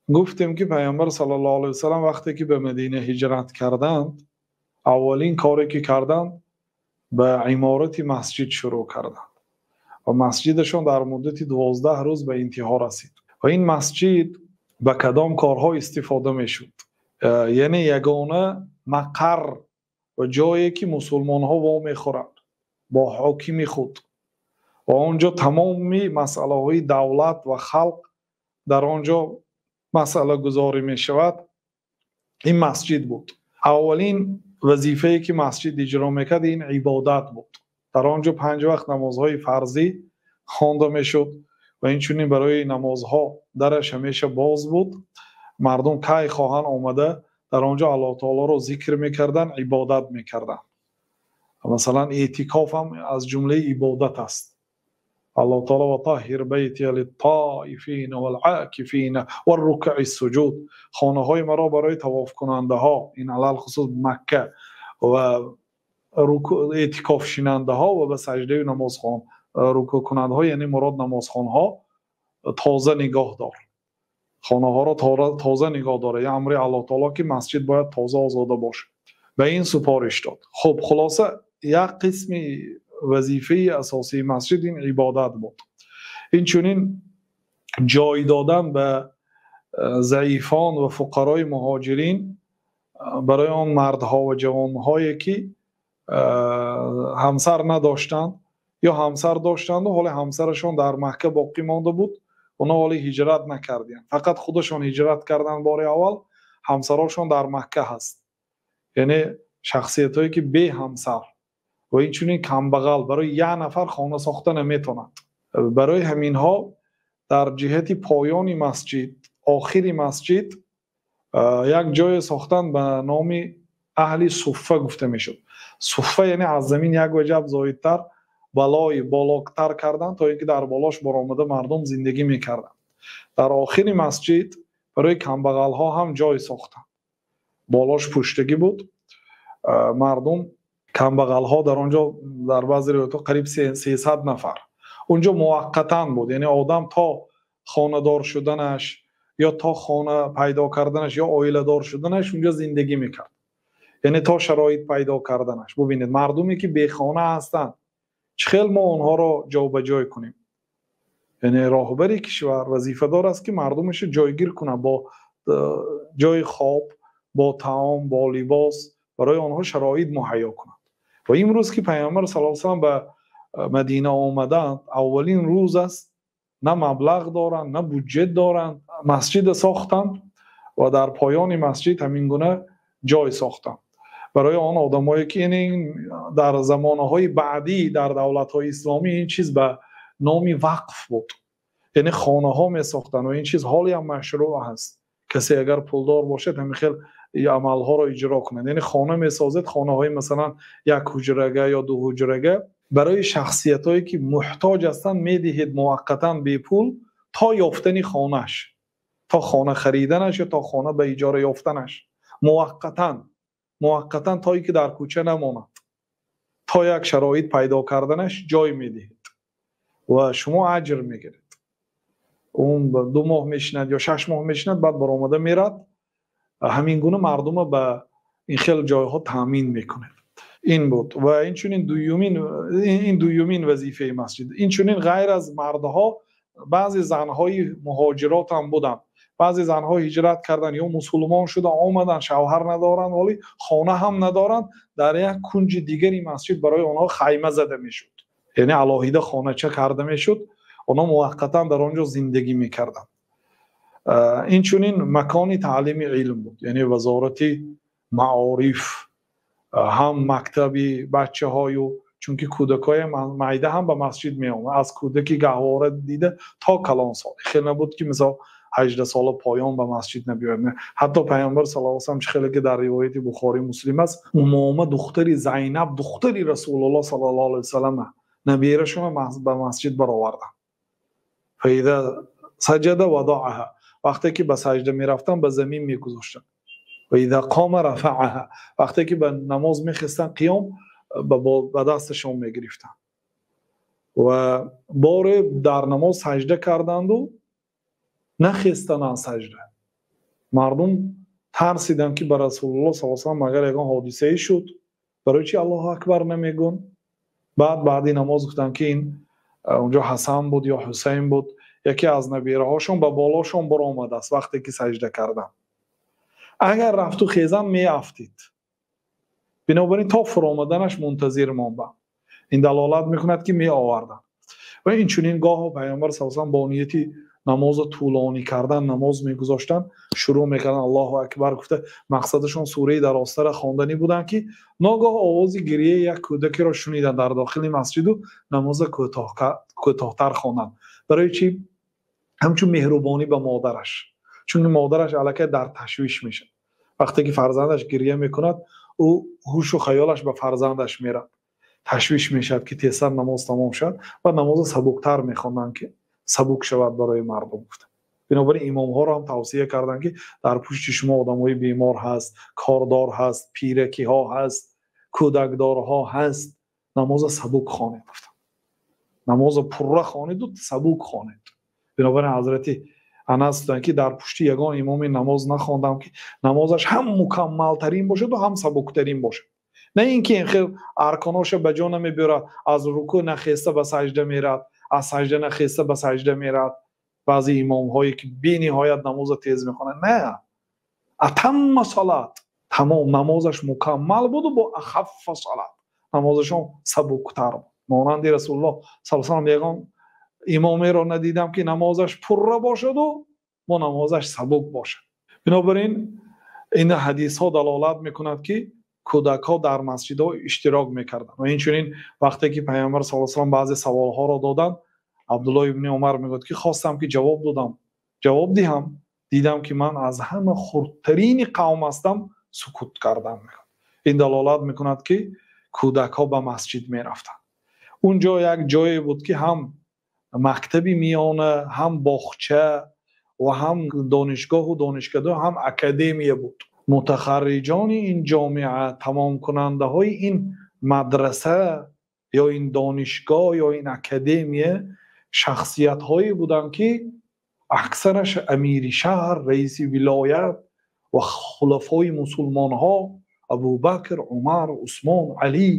Гуфтем, ки Паёмбар саллаллоҳу алайҳи васаллам вақте ки ба Мадина ҳиҷрат карданд, аввалин коре ки карданд, ба иморати масҷид шурӯъ карданд ва масҷидашон дар муддати 12 рӯз ба интиҳо расид. Ва ин масҷид ба кадом корҳо истифода мешуд? Яъне ягона мақар ва ҷое ки мусулмонҳо вомехӯранд бо ҳокими худ ва он ҷо тамоми масъалаҳои давлат ва халқ дар он ҷо масъалагузорӣ мешавад, ин масҷид буд. Аввалин вазифае ки масҷид иҷро мекард, ин ибодат буд. Дар он ҷо 5 вақт намозҳои фарзӣ хонда мешуд ва инчунин барои намозҳо дараш ҳамеша боз буд. Мардум кай хоҳанд омада дар он ҷо Аллоҳ таолоро зикр мекарданд, ибодат мекарданд. Масалан, эътикоф ҳам аз ҷумлаи ибодат аст. Аллоҳ таоло ва таҳҳир байтия литтоифина валъокифина варрукъи суҷуд, хонаҳои маро барои тавофкунандаҳо, ин алалхусус Макка, ва эътикофшинандаҳо ва ба саҷдаи намозхон рукӯъкунандаҳо, яъне мурод намозхонҳо, тоза нигоҳ дор. Хонаҳоро тоза нигоҳ дор. Яъне амри Аллоҳ таоло ки масҷид бояд тоза озода бошад. Ба ин супориш дод. Хуб, хулоса як қисми вазифаи асосии масҷид ин ибодат буд. Инчунин ҷой додан ба заифон ва фуқарои муҳоҷирин, барои он мардҳо ва ҷавонҳое ки ҳамсар надоштанд ё ҳамсар доштанд ва ҳоло ҳамсарашон дар Макка боқӣ монда буд, онҳо ҳоло ҳиҷрат накарданд, фақат худашон ҳиҷрат карданд бори аввал, ҳамсарашон дар Макка ҳаст. Яъне шахсиятҳое ки бе ҳамсар ва инчунин камбағал барои як нафар хона сохта наметавонад. Барои ҳаминҳо дар ҷиҳати поёни масҷид, охири масҷид, як ҷое сохтанд ба номи аҳли суффа гуфта мешуд. Суффа яъне аз замин як ваҷаб зоидтар, балои болоқтар кардан, то инки дар болош баромада мардум зиндагӣ мекарданд. Дар охири масҷид барои камбағалҳо ҳам ҷой сохтанд. Болош пуштагӣ буд. Мардум камбағалҳо дар он ҷо дар баъзе ривоятҳо қариб 300 нафар. Он ҷо муваққатан буд, яъне одам то хонадор шуданаш ё то хона пайдо карданаш ё оиладор шуданаш он ҷо зиндагӣ мекард. Яъне то шароит пайдо карданаш. Бубинед, мардуме ки бехона ҳастанд, чӣ хел мо онҳоро ҷобаҷой кунем? Яъне роҳбари кишвар вазифадор аст ки мардумашро ҷойгир кунад бо ҷои хоб, бо таом, бо либос, барои онҳо шароит муҳайё кунад. Ва имрӯз ки Паёмбар саллаллоҳу алайҳи васаллам ба Мадина омаданд, аввалин рӯз аст, на маблағ доранд, на буҷет доранд, масҷид сохтанд ва дар поёни масҷид ҳамин гуна ҷой сохтанд барои он одамое ки дар замонаҳои баъдӣ дар давлатҳои исломӣ ин чиз ба номи вақф буд. Яъне хонаҳо месохтанд ва ин чиз ҳоле ҳам машрӯъ аст. Касе агар пулдор бошад, ҳамин хел амалҳоро иҷро кунад. Яъне хона месозед, хонаҳои масалан як ҳуҷрага ё ду ҳуҷрага барои шахсиятҳое ки муҳтоҷ ҳастанд медиҳед муваққатан бепул то ёфтани хонаш, то хона хариданаш ё то хона ба иҷора ёфтанаш, муваққатан то инки дар кӯча намонад, то як шароит пайдо карданаш ҷой медиҳед ва шумо аҷр мегиред. Он 2 моҳ мешинад ё 6 моҳ мешинад, баъд баромада мерад. Ҳамин гуна мардумро ба ин хел ҷойҳо таъмин мекунад. Ин буд. Ва инчунин ин дуюмин вазифаи масҷид. Инчунин ғайр аз мардҳо баъзе занҳои муҳоҷирот ҳам буданд. Баъзе занҳо ҳиҷрат карданд ё мусулмон шуда омаданд, шавҳар надоранд, вале хона ҳам надоранд. Дар як кунҷи дигари масҷид барои онҳо хайма зада мешуд, яъне алоҳида хонача карда мешуд. Онҳо муваққатан дар он ҷо зиндагӣ мекарданд. Инчунин макони таълими илм буд, яъне вазорати маориф, ҳам мактаби бачаҳою, чунки кӯдакҳои майда ҳам ба масҷид меомад, аз кӯдаки гаҳвора дида то калонсол. Хеле набуд ки мисол 18 сола поён ба масҷид набиёяд. Ҳатто Паёмбар саллаллоҳу алайҳи васаллам, чӣ хеле ки дар ривояти Бухорӣ Муслим аст, Умома духтари Зайнаб, духтари Расулуллоҳ саллаллоҳу алайҳи васаллам, наберашонро ба масҷид бароварданд. фаиза саҷада вадаъаҳа, вақте ки ба саҷда мерафтанд ба замин мегузоштанд. ва иза қома рафаъаҳа, вақте ки ба намоз мехестанд қиём ба дасташон мегирифтанд. Ва боре дар намоз саҷда карданду нахестанд аз саҷда. Мардум тарсиданд, ки ба Расулуллоҳ саллаллоҳу алайҳи васаллам магар ягон ҳодисае шуд, барои чи Аллоҳу акбар намегӯн? Баъди намоз гуфтанд, ки ин унҷо Ҳасан буд ё Ҳусайн буд, яке аз набираҳошон ба болошон баромадааст вақте ки саҷда карданд. Агар рафту хезан меафтид. Бинобар ин то фуромаданаш мунтазир монданд. Ин далолат мекунад, ки меоварданд. Ва инчунин гоҳо Пайғамбар саллаллоҳу алайҳи васаллам бо нияти намозро тӯлонӣ кардан намоз мегузоштанд, шурӯъ мекарданд Аллоҳу акбар гуфта, мақсадашон сураи дарозтара хонданӣ буданд, ки ногоҳ овози гирияи як кӯдакеро шуниданд дар дохили масҷиду намозро кӯтоҳтар хонданд. Барои чӣ? Ҳамчун меҳрубонӣ ба модараш, чунки модараш аллакай дар ташвиш мешавад. Вақте ки фарзандаш гирия мекунад, ӯ ҳушу хаёлаш ба фарзандаш меравад, ташвиш мешавад, ки тезтар намоз тамом шавад ва намозро сабуктар мехонданд, ки сабук шавад барои мардум гуфта. Бинобар ин имомҳоро ҳам тавсия карданд, ки дар пушти шумо одамои бемор ҳаст, кордор ҳаст, пиракиҳо ҳаст, кӯдакдорҳо ҳаст, намозро сабук хонед гуфта. Намозро пурра хонеду сабук хонед. Бинобар ин ҳазрати Анас гуфтанд, ки дар пушти ягон имоми намоз нахондам, ки намозаш ҳам мукаммалтарин бошаду ҳам сабуктарин бошад. На ин ки хел арконоша ба ҷо намебиёрад, аз рукӯъ нахеста ба саҷда мерад, аз саҷда нахеста ба саҷда мерад. Баъзе имомҳое ки бениҳоят намозро тез мехонанд, на, атамма салат, тамом намозаш мукаммал буду бо ахаффа салат, намозашон сабуктар буд. Монанди Расулуллоҳ саллаллоҳу алайҳи васаллам ягон имомеро надидам, ки намозаш пурра бошаду бо намозаш сабук бошад. Бинобар ин ин ҳадисҳо далолат мекунад, ки кӯдакҳо дар масҷидҳо иштирок мекарданд. Ва инчунин вақте ки Пайғамбар саллаллоҳу алайҳи васаллам баъзе саволҳоро доданд, Абдуллоҳ ибни Умар мегӯяд, ки хостам ки ҷавоб додам, ҷавоб диҳам, дидам ки ман аз ҳама хурдтарини қавм ҳастам, сукут кардам. Ин далолат мекунад, ки кӯдакҳо ба масҷид мерафтанд. Унҷо як ҷое буд, ки ҳам мактаби миёна, ҳам боғча ва ҳам донишгоҳу донишкада, ҳам академия буд. Мутахарриҷони ин ҷомеа, тамомкунандаҳои ин мадраса ё ин донишгоҳ ё ин академия шахсиятҳое буданд, ки аксараш амири шаҳр, раиси вилоят ва хулафои мусулмонҳо Абубакр, Умар, Усмон, Алӣ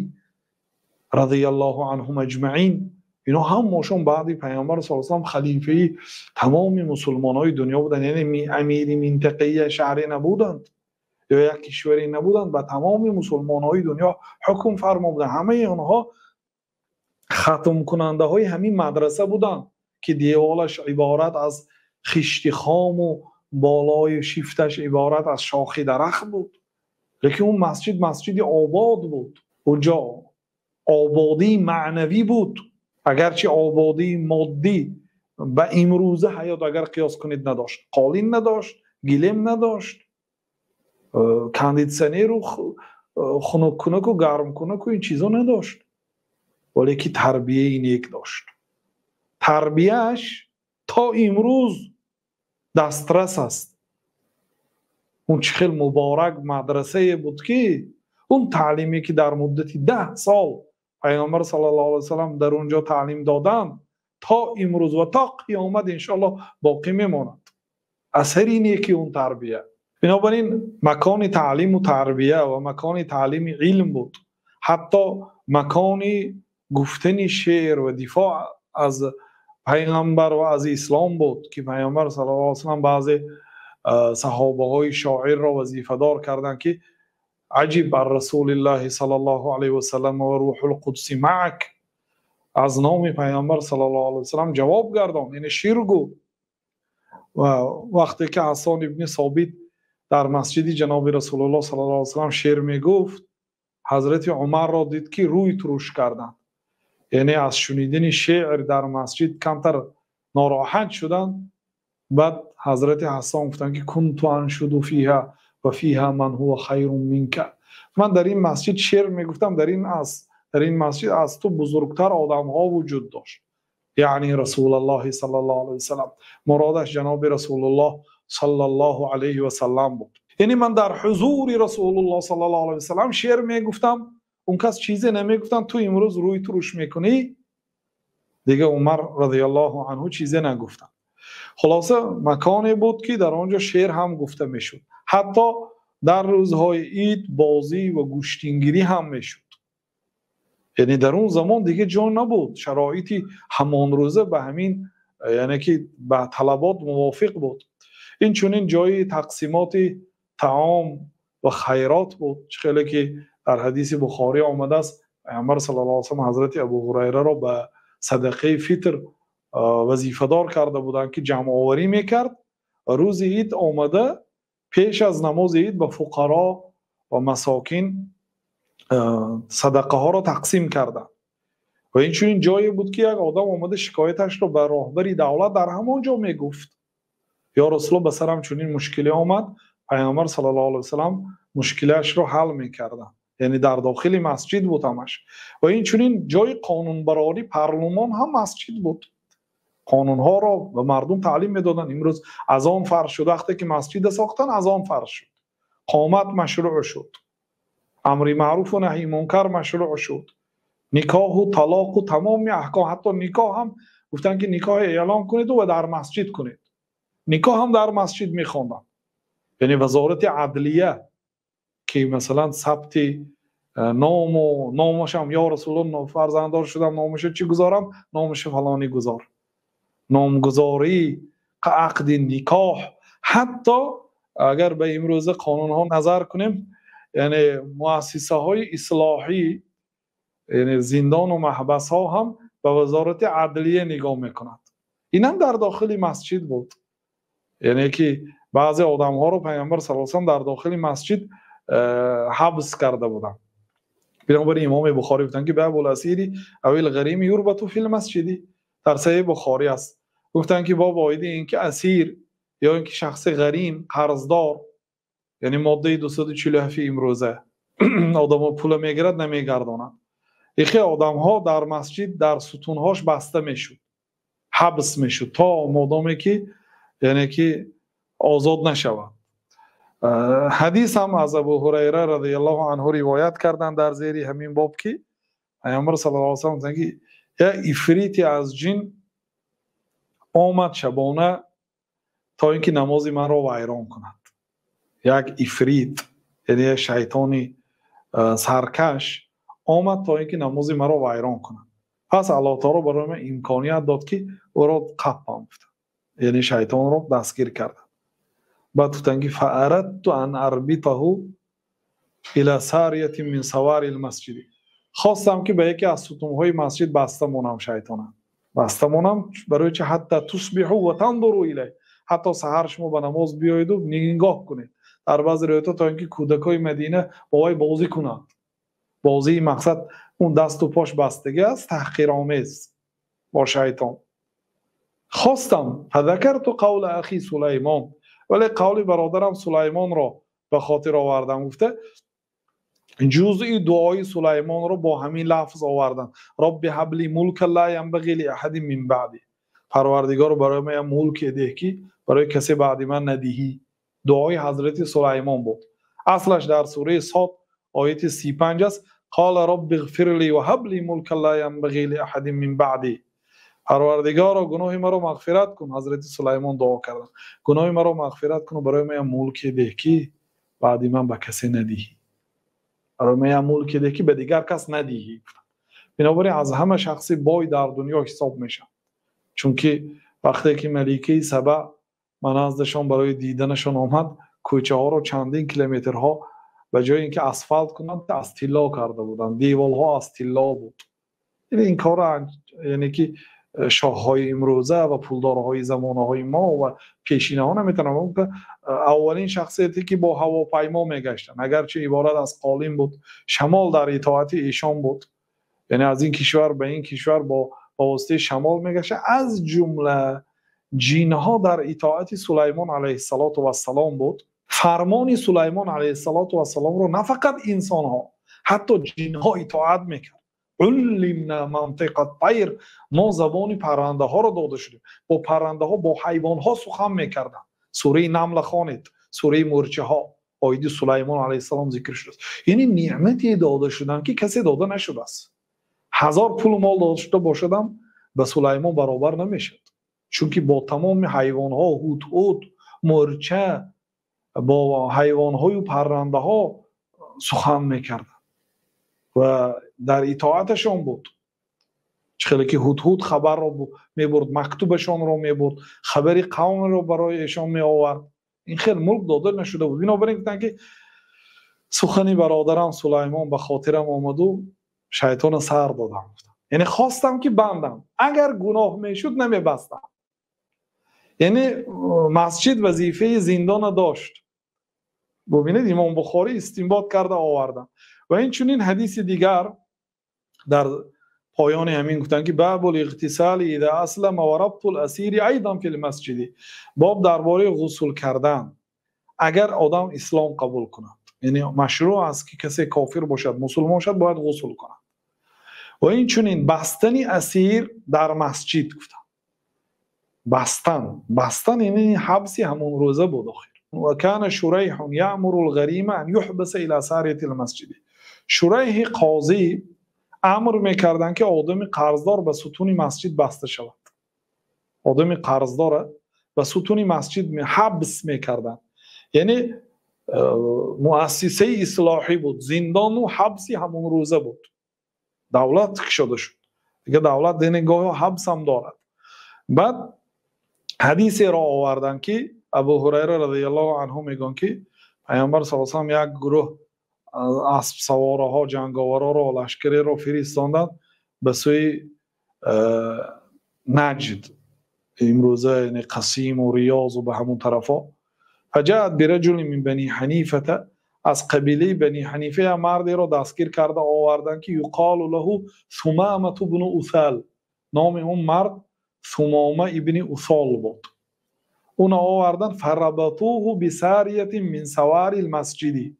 радияллоҳу анҳум аҷмаин, ино ҳамашон баъди Пайғамбар саллаллоҳу алайҳи васаллам халифаи тамоми мусулмонҳои дунё буданд. Яъне амири минтақаи шаҳре набуданд ё як кишваре набуданд, ба тамоми мусулмонҳои дунё ҳукм фармо буданд. Ҳамаи онҳо хатмкунандаҳои ҳамин мадраса буданд, ки деволаш иборат аз хишти хому болои шифташ иборат аз шохи дарахт буд. Лекин он масҷид масҷиди обод буд. Унҷо ободии маънавӣ буд. Агарчи ободии моддӣ ба имрӯза ҳаёт агар қиёс кунед надошт, қолин надошт, гилем надошт, кондитсионеру хунуккунаку гармкунаку ин чизо надошт, вале ки тарбияи нек дошт. Тарбияаш то имрӯз дастрас аст. Он чӣ хел муборак мадрасае буд, ки он таълиме ки дар муддати 10 сол Пайғамбар саллаллоҳу алайҳи васаллам дар он ҷо таълим доданд, то имрӯз ва то қиёмат иншоаллоҳ боқӣ мемонад асари неки он тарбия. Бинобар ин макони таълиму тарбия ва макони таълими илм буд, ҳатто макони гуфтани шеър ва дифоъ аз Пайғамбар ва аз ислом буд, ки Пайғамбар саллаллоҳу алайҳи васаллам баъзе саҳобаҳои шоирро вазифадор карданд, ки аҷиб бар Расулиллаҳи саллаллоҳу алайҳи васаллам ва рӯҳул қудси маак, аз номи Пайғамбар саллаллоҳу алайҳи васаллам ҷавоб гардон, яъне шир гӯ. Ва вақте ки Ҳасан ибни Собит дар масҷиди ҷаноби Расулуллоҳ саллаллоҳу алайҳи васаллам шеър мегуфт, ҳазрати Умарро дид, ки рӯй туруш карданд. Яъне аз шунидани шеър дар масҷид камтар нороҳат шуданд. Баъд ҳазрати Ҳасан гуфтанд, ки кунту аншуду фиҳа ва фиҳа ман ҳува хайрун минка. Ман дар ин масҷид шеър мегуфтам, дар ин масҷид аз ту бузургтар одамҳо вуҷуд дошт. Яъне Расулуллоҳи саллаллоҳу алайҳи васаллам, муродаш ҷаноби Расулуллоҳ саллаллоҳу алайҳи васаллам буд. Яъне ман дар ҳузури Расулуллоҳ саллаллоҳу алайҳи васаллам шеър мегуфтам, он кас чизе намегуфтанд, ту имрӯз рӯй туруш мекунӣ. Дига Умар радияллоҳу анҳу чизе нагуфтанд. Хулоса, маконе буд, ки дар он ҷо шеър ҳам гуфта мешуд, ҳатто дар рӯзҳои ид бозӣ ва гӯштингирӣ ҳам мешуд. Яъне дар он замон дигар ҷо набуд, шароити ҳамон рӯза ба ҳамин, яъне ки ба талабот мувофиқ буд. Инчунин ҷои тақсимоти таом ва хайрот буд. Чӣ хеле ки дар ҳадиси Бухорӣ омадааст, Паёмбар саллаллоҳу алайҳи васаллам ҳазрати Абу Ҳурайраро ба садақаи фитр вазифадор карда буданд, ки ҷамъоварӣ мекард. Рӯзи ид омада, пеш аз намози ид ба фуқаро ва масокин садақаҳоро тақсим карданд. Ва инчунин ҷое буд, ки як одам омада шикояташро ба роҳбари давлат дар ҳамон ҷо мегуфт: ё Расулуллоҳ, ба сарам чунин мушкиле омад. Паёмбар саллаллоҳу алайҳи васаллам мушкилашро ҳал мекарданд. Яъне дар дохили масҷид буд ҳамаш. Ва инчунин ҷои қонунбарорӣ, парлумон ҳам масҷид буд. Қонунҳоро ба мардум таълим медоданд. Имрӯз азон фарз шуд, вақте ки масҷида сохтанд, азон фарз шуд, қомат машрӯъ шуд, амри маъруфу наҳйи мункар машрӯъ шуд, никоҳу талоқу тамоми аҳком, ҳатто никоҳ ҳам гуфтанд, ки никоҳ эълон кунед ва дар масҷид кунед. Никоҳ ҳам дар масҷид мехонданд. Яъне вазорати адлия, ки масалан сабти ному номашам, ё Расулуллоҳ, фарзанддор шудам, номашо чӣ гузорам? Номашо фалонӣ гузор. Номгузорӣ, ақди никоҳ, ҳатто агар ба имрӯза қонунҳо назар кунем, яъне муассисаҳои ислоҳӣ, яъне зиндону маҳбасҳо ҳам ба вазорати адлия нигоҳ мекунад. Инам дар дохили масҷид буд. Яъне ки баъзе одамҳоро Паёмбар саллаллоҳу алайҳи васаллам дар дохили масҷид ҳабс карда буданд. Бинобар ин Имоми Бухорӣ гуфтанд, ки бабул асири авил ғарими юрбату фил масҷиди. Дар Саҳеҳи Бухорӣ аст. Гуфтанд, ки боб оиди ин ки асир ё ин ки шахси ғарим, қарздор, яъне моддаи 247 имрӯза, одамо пула мегирад, намегардонад, ихе одамҳо дар масҷид дар сутунҳош баста мешуд, ҳабс мешуд, то модоме ки, яъне ки, озод нашавад. Ҳадис ҳам аз Абу Ҳурайра радиаллоҳу анҳу ривоят карданд дар зери ҳамин боб, ки Паёмбар саллаллоҳу алайҳи васаллам гуфтанд, ки як ифрити аз ҷин омад шабона, то ин ки намози манро вайрон кунад. Як ифрит, яъне як шайтони саркаш омад, то ин ки намози маро вайрон кунад. Пас Аллоҳ таоло барои ман имконият дод, ки ӯро қаппам, гуфтанд, яъне шайтонро дастгир кардам. Баъд гуфтанд, ки фаарадту ан арбитаҳу ила сариятин мин савари лмасҷиди, хостам, ки ба яке аз сутунҳои масҷид баста монам, шайтона баста монам. Барои чи? Ҳатта тусбиҳу ва тандуру илай, ҳатто саҳар шумо ба намоз биёеду нигоҳ кунед. Дар баъзе ривоятҳо, то ин ки кӯдакҳои Мадина бо вай бозӣ кунанд. Бозии мақсад, он дасту пош бастагӣ аст, таҳқиромез бо шайтон хостам. Фазакарту қавла ахи Сулаймон, вале қавли бародарам Сулаймонро ба хотир овардам, гуфта, ҷузъи дуои Сулаймонро бо ҳамин лафз оварданд: робби ҳабли мулка ла янбағи ли аҳадин мин баъди, Парвардигоро, барои ман як мулке деҳ, ки барои касе баъди ман надиҳӣ. Дуои ҳазрати Сулаймон буд. Аслаш дар сураи Сод, ояти 35 аст: қола робби ғфир ли ва ҳаб ли мулка ла янбағи ли аҳадин мин баъди. Парвардигоро, гуноҳи маро мағфират кун. Ҳазрати Сулаймон дуо карданд: гуноҳи маро мағфират кун, барои ман як мулке деҳ, ки баъди ман ба касе надиҳӣ, барои ман як мулке деҳ, ки ба дигар кас надиҳӣ. Бинобар ин аз ҳама шахси бой дар дунё ҳисоб мешавад, чунки вақте ки маликаи Саба ба наздашон барои диданашон омад, кӯчаҳоро чандин километрҳо ба ҷои ин ки асфалт кунанд, аз тилло карда буданд, деворҳо аз тилло буд. Ин корро, яъне ки, шоҳҳои имрӯза ва пулдорҳои замонаҳои мо ва пешинаҳо наметавонанд. Аввалин шахсияте ки бо ҳавопаймо мегаштанд, агарчи иборат аз қолин буд, шамол дар итоати эшон буд, яъне аз ин кишвар ба ин кишвар ба воситаи шамол мегашта. Аз ҷумла ҷинҳо дар итоати Сулаймон алайҳиссалоту вассалом буд. Фармони Сулаймон алайҳиссалоту вассаломро на фақат инсонҳо, ҳатто ҷинҳо итоат мекард. Уллимна мантиқа тайр, мо забони паррандаҳоро дода шудем, бо паррандаҳо, бо ҳайвонҳо сухан мекарданд. Сураи Намла хонед, сураи мӯрчаҳо, оиди Сулаймон алайҳиссалом зикр шудааст. Яъне неъмате дода шуданд, ки касе дода нашудааст. Ҳазор пулу мол дода шуда бошадам, ба Сулаймон баробар намешавад. Чунки бо тамоми ҳайвонҳо, ҳудҳуд, мӯрча, бо ҳайвонҳою паррандаҳо сухан мекарданд ва дар итоаташон буд. Чӣ хеле ки ҳудҳуд хабарро мебурд, мактубашонро мебурд, хабари қавмро барои эшон меовард. Ин хел мулк дода нашуда буд. Бинобар ин гуфтанд, ки сухани бародарам Сулаймон ба хотирам омаду шайтонро сар додам. Яъне хостам, ки бандам, агар гуноҳ мешуд, намебастам. Яъне масҷид вазифаи зиндона дошт. Бубинед, Имом Бухорӣ истинбот карда оварданд. Ва инчунин ҳадиси дигар дар поёни ҳамин гуфтанд, ки باب الاغتسال إذا أسلم وربط الأسير أيضا في المسجد. Боб дар бораи ғусул кардан, агар одам ислом қабул кунад. Яъне машрӯъ аст, ки касе кофир бошад, мусулмон шад, бояд ғусул кунад. Ва инчунин бастани асир дар масҷид гуфтанд. Бастан, яъне ҳабси ҳамон рӯза буд охир. وكان شريح يأمر الغريم أن يحبس إلى سارية المسجد. Шурайҳи қозӣ амр мекарданд, ки одами қарздор ба сутуни масҷид баста шавад. Одами қарздора ба сутуни масҷид ҳабс мекарданд. Яъне муассисаи ислоҳӣ буд, зиндону ҳабси ҳамон рӯза буд. Давлат кушода шуд дига, давлат яъне гоҳо ҳабсам дорад. Баъд ҳадисеро оварданд, ки Абу Ҳурайра радиаллоҳу анҳу мегӯянд, ки Пайғамбар са салам як гурӯҳ аспсавораҳо, ҷанговароро, лашкареро фиристонданд ба сӯи Наҷд, имрӯза яъне Қасиму Риёзу ба ҳамон тарафҳо. فجاءت برجل من بني حنيفة. Аз қабилаи Бани Ҳанифа як мардеро дастгир карда оварданд, ки يقال له Сумамату бну Усал. Номи он мард Сумома ибни Усол буд. Уно оварданд. فربطوه بسارية من سواري المسجد.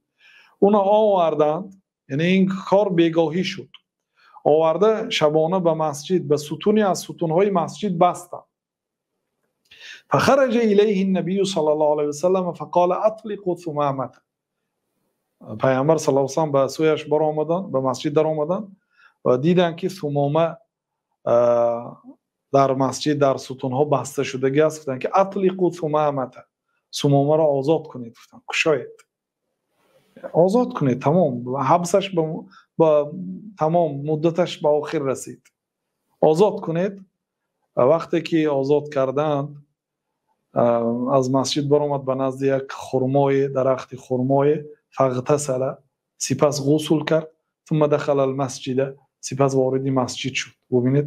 Уно оварданд, яъне ин кор бегоҳӣ шуд. Оварда, шабона ба масҷид, ба сутуне аз сутунҳои масҷид бастанд. فخرج إليه النبي صلى الله عليه وسلم فقال أطلقوا ثمامة. Пайғамбар صلى الله عليه وسلم ба сӯяш баромаданд, ба масҷид даромаданд ва диданд, ки Сумома дар масҷид дар сутунҳо баста шудагӣ аст. Гуфтанд, ки أطلقوا ثمامة, Сумомаро озод кунед. Гуфтанд, кушоед, озод кунед, тамом, ҳабсаш ба тамом, муддаташ ба охир расид, озод кунед. Вақте ки озод карданд, аз масҷид баромад ба назди як хурмое, дарахти хурмое. فاغتسل, сипас ғусул кард. ثم دخل المسجد, сипас вориди масҷид шуд. Бубинед,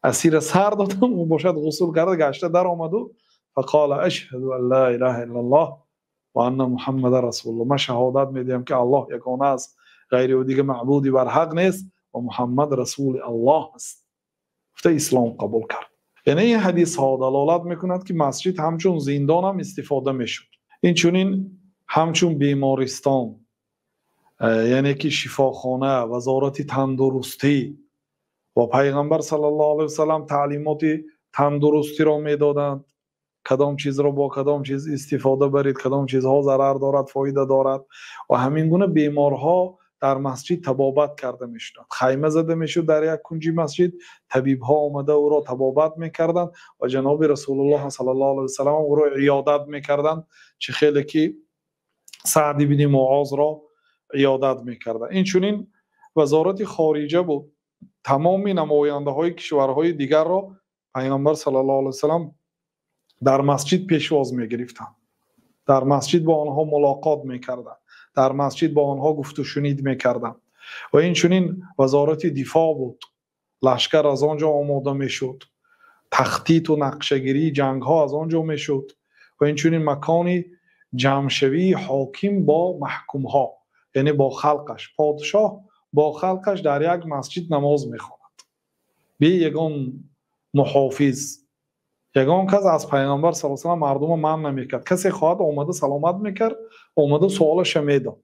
асира сар додам, ӯ бошад ғусул карда гашта даромаду فقال أشهد أن لا إله إلا الله وأن محمدا رسول الله. Ман шаҳодат медиҳам, ки Аллоҳ ягона аст, ғайри ӯ дига маъбуди барҳақ нест ва Муҳаммад расули Аллоҳ аст, гуфта ислом қабул кард. Яъне ин ҳадисҳо далолат мекунад, ки масҷид ҳамчун зиндонам истифода мешуд, инчунин ҳамчун бемористон, яъне ки шифохона, вазорати тандурустӣ. Ва Пайғамбар صلى الله عليه وسلم таълимоти тандурустиро медоданд: кадом чизро бо кадом чиз истифода баред, кадом чизҳо зарар дорад, фоида дорад. Ва ҳамин гуна беморҳо дар масҷид табобат карда мешуданд. Хайма зада мешуд дар як кунҷи масҷид, табибҳо омада ӯро табобат мекарданд ва ҷаноби Расулуллоҳ صلى الله عليه وسلم ӯро иёдат мекарданд, чӣ хеле ки Саъд ибни Муозро иёдат мекарданд. Инчунин вазорати хориҷа буд. Тамоми намояндаҳои кишварҳои дигарро Пайғамбар صلى الله عليه وسلم дар масҷид пешвоз мегирифтанд, дар масҷид бо онҳо мулоқот мекарданд, дар масҷид бо онҳо гуфтушунид мекарданд. Ва инчунин вазорати дифоъ буд. Лашкар аз он ҷо омода мешуд, тахтиту нақшагирии ҷангҳо аз он ҷо мешуд. Ва инчунин макони ҷамъшавии ҳоким бо маҳкумҳо, яъне бо халқаш. Подшоҳ бо халқаш дар як масҷид намоз мехонад, бе ягон муҳофиз. Ягон кас аз Пайғамбар صلى الله وسلم мардума манъ намекард. Касе хоҳад, омада саломат мекард, омада суолаша медод.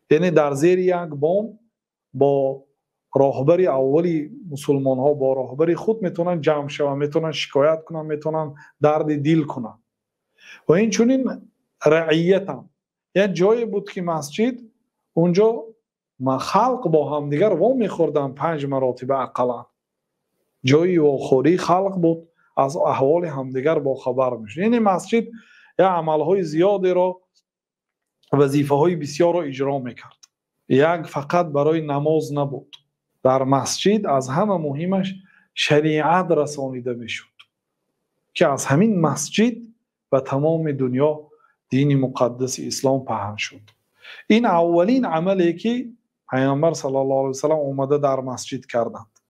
Яъне дар зери як бом бо роҳбари аввали мусулмонҳо, бо роҳбари худ метавонанд ҷамъ шаванд, метавонанд шикоят кунанд, метавонанд дарди дил кунанд. Ва инчунин раиятам як ҷое буд, ки масҷид, унҷо халқ бо ҳамдигар вомехӯрданд панҷ маротиба ақаллан. Ҷои вохӯрии халқ буд. Аз аҳволи ҳамдигар бохабар мешуд. Яъне масҷид як амалҳои зиёдеро, вазифаҳои бисёрро иҷро мекард. Як фақат барои намоз набуд. Дар масҷид аз ҳама муҳимаш шариат расонида мешуд, ки аз ҳамин масҷид ба тамоми дунё дини муқаддаси ислом паҳн шуд. Ин аввалин амале, ки Пайғамбар саллаллоҳу алайҳи васаллам омада дар масҷид карданд.